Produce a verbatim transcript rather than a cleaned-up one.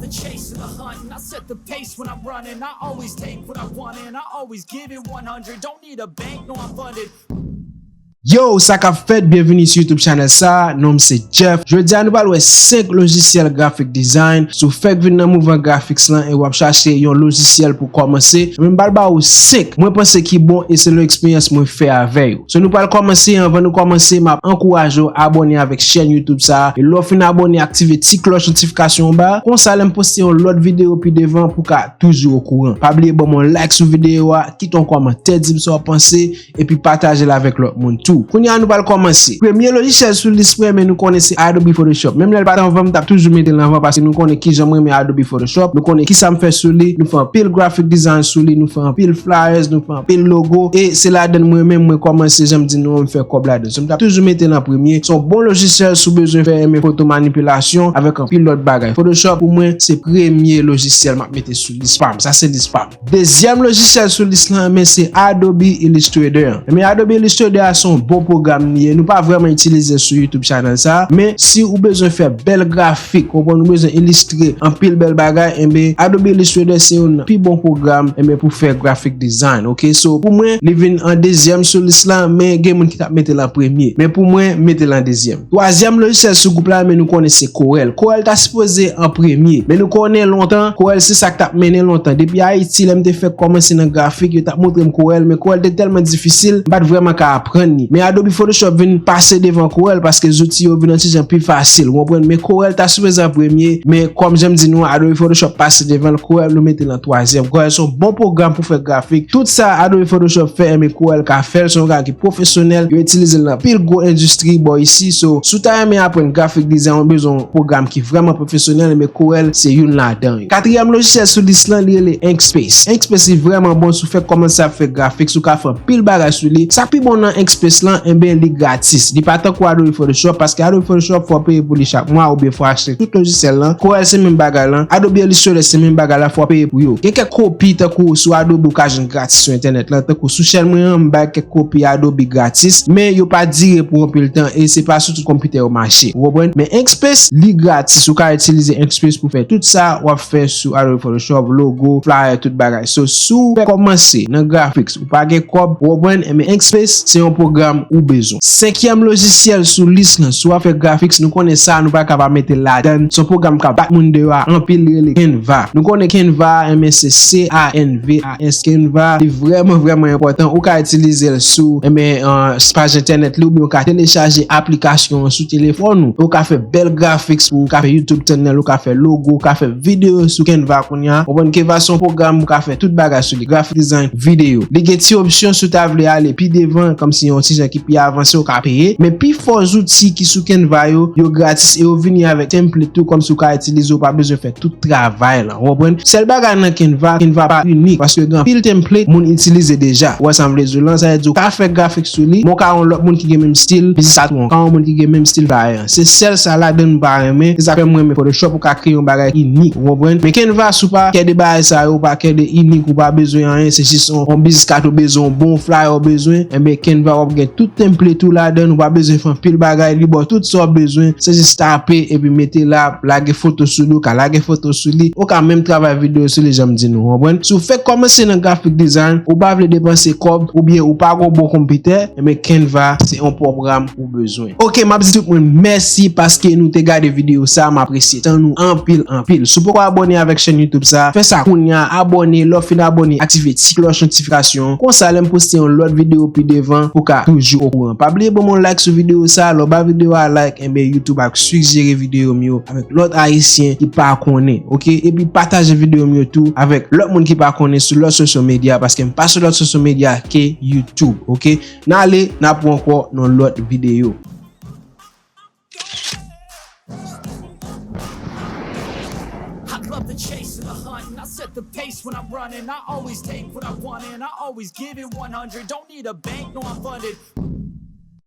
The chase and the hunt, and I set the pace when I'm running. I always take what I want, and I always give it one hundred. Don't need a bank, no, I'm funded. Yo, sa k ap fèt? Byenvini sou YouTube channel sa. Non m se Jeff. Jodi a nou pral wè senk lojisyèl graphic design. Si w fèk vin nan mouvman graphics lan e w ap chache yon lojisyèl pou kòmanse, men m pral ba ou senk mwen panse ki bon e selon eksperyans mwen fè avè yo. So nou pral kòmanse. Anvan nou kòmanse, m ap ankouraje w abòne avèk chèn YouTube sa. E lè w fin abòne, aktive ti klòch notifikasyon anba. Konsa lè m poste yon lòt videyo pi devan, pou w ka toujou okouran. Pa bliye ban m yon like sou videyo a, kite yon kòmantè, di m sa w panse, epi pataje l avèk lòt moun tou. Kounye a nou pral kòmanse. Premye lojisyèl sou lis mwen, men nou konnen se Adobe Photoshop. Menm lè l pa t anvan, m t ap toujou mete l anvan paske nou konnen kijan m renmen Adobe Photoshop. Nou konnen kisa m fè sou li. Nou fè anpil graphic design sou li. Nou fè anpil flyers. Nou fè anpil logo. E se ladan l mwen menm mwen kòmanse, jan m di nou an, m fè kòb ladan l. So m t ap toujou mete l an premye. Se yon bon lojisyèl si w bezwen fè enben foto manipilasyon avèk anpil lòt bagay. Photoshop pou mwen se premye lojisyèl m ap mete sou lis pa m. Sa se lis pa m. Dezyèm lojisyèl sou lis lan, men se Adobe Illustrator an. Men Adobe Illustrator a se yon bon pwogram li ye. Nou pa vrèman itilize l sou YouTube channel sa, men si ou bezwen fè bèl grafik, ou konprann, ou bezwen ilistre anpil bèl bagay, enben Adobe Illustrator se youn nan pi bon pwogram, enben pou fè graphic design, ok? So pou mwen, li vin an dezyèm sou lis lan, men gen moun ki t ap mete l an premye. Men pou mwen, mete l an dezyèm. Twazyèm lojisyèl sou gwoup la, men nou konnen se Corel. Corel ta sipoze an premye. Men nou konnen lontan, Corel se sa k t ap mennen lontan. Depi Ayiti, lè m te fèk kòmanse nan grafik, yo t ap montre m Corel, men Corel te tèlman difisil, m pa t vrèman ka aprann li. Men Adobe Photoshop vin pase devan Corel paske zouti yo vin yon ti jan pi fasil, ou konprann? Men Corel ta sipoze an premye, men kòm jan m di nou, Adobe Photoshop pase devan l, Corel nou mete l an twazyèm. Corel se yon bon pwogram pou fè grafik. Tout sa Adobe Photoshop fè, enben Corel ka fè l. Se yon bagay ki pwofesyonèl. Yo itilize l nan pil gwo endistri bò isi. So, si w ta renmen aprann graphic design, ou bezwen yon pwogram ki vrèman pwofesyonèl, enben Corel se youn ladan yo. Katriyèm lojisyèl sou lis lan, li rele Inkscape. Inkscape li vrèman bon si w fèk kòmanse ap fè grafik, si w ka fè anpil bagay sou li. Sa k pi bon nan Inkscape lan, enben li gratis. Li pa tankou Adobe Photoshop, paske Adobe Photoshop fò w peye pou li chak mwa oubyen fò w achte tout lojisyèl lan. Corel se menm bagay lan. Adobe Illustrator se menm bagay la, fò w peye pou yo. Gen kèk kopi tankou sou Adobe ou ka jwenn gratis sou entènèt lan, tankou sou chèn mwen an, m bay kèk kopi Adobe gratis, men yo pa dire pou anpil tan e se pa sou tout konpitè yo mache. Ou konprann? Men Inkscape, li gratis. Ou ka itilize Inkscape pou fè tout sa w ap fè sou Adobe Photoshop, logo, flyer, tout bagay. So, si w fèk kòmanse nan graphics, ou pa gen kòb, ou konprann, enben Inkscape se yon pwogram ou bezwen. Senkyèm lojisyèl sou lis lan, si w ap fè graphics, nou konnen sa, nou pa ka pa mete l ladan l. Se yon pwogram k ap bat moun deyò a anpil, li rele Canva. Nou konnen Canva, enben se C A N V A S, Canva. Li vrèman, vrèman enpòtan. Ou ka itilize l sou, enben, euh, paj entènèt li, oubyen ou ka telechaje aplikasyon an sou telefòn ou. Ou ka fè bèl graphics pou, ou ka fè YouTube channel, ou ka fè logo, ou ka fè videyo sou Canva kounye a. Ou konprann, Canva se yon pwogram ou ka fè tout bagay sou li. Graphic design, videyo. Li gen ti opsyon si w ta vle ale pi devan, kòmsi yon ti jan ki pi avanse, ou ka peye. Men pifò zouti ki sou Canva yo, yo gratis e yo vini avèk template tou, kòmsi ou ka itilize, ou pa bezwen fè tout travay lan. Ou konprann? Sèl bagay nan Canva, Canva pa inik, paske gen anpil template moun itilize deja. Ou wè sa m vle di w lan, sa vle di ou ka fè grafik sou li, men ou ka yon lòt moun ki gen menm stil biznis a tou an, ou ka yon moun ki gen menm stil bagay an. Se sèl sa ladan m pa renmen, se sa k fè m renmen Photoshop, ou ka kreye yon bagay inik, ou konprann? Men Canva, si w pa kè de bagay sa yo, ou pa kè de inik, ou pa bezwen anyen, se jis yon, yon biznis kat ou bezwen, yon bon flyer ou bezwen, enben Canva w ap gen tout template ou ladan, ou pa bezwen fè anpil bagay, li ba w tout sa w bezwen, se jis tape epi mete la, lage foto sou li, ou ka lage foto sou li, ou ka menm travay videyo sou li, jan m di nou, ou konprann? Si w fèk kòmanse nan graphic design, ou pa vle depanse kòb, oubyen ou pa gon bon konpitè, enben Canva se yon pwogram ou bezwen. Ok, m ap di tout moun mèsi paske nou te gade videyo sa, m apresye tan nou anpil, anpil. Si w poko abòne avèk chèn YouTube sa, fè sa kounye a, abòne, lè w fin abòne, aktive ti klòch notifikasyon an. Konsa, lè m poste yon lòt videyo pi devan, ou ka toujou okouran. Pa bliye ban m yon like sou videyo sa, lè w ba videyo a like, enben YouTube ap sijere videyo m yo avèk lòt Ayisyen ki pa konnen, ok? Epi pataje videyo m yo tou avèk lòt moun ki pa konnen sou lòt social media, paske m pa sou lòt social media ke YouTube, ok? N ale, n ap wè ankò nan lòt videyo. I love the chase and the hunt, and I set the pace when I'm running. I always take what I want, and I always give it one hundred. Don't need a bank, no, I'm funded.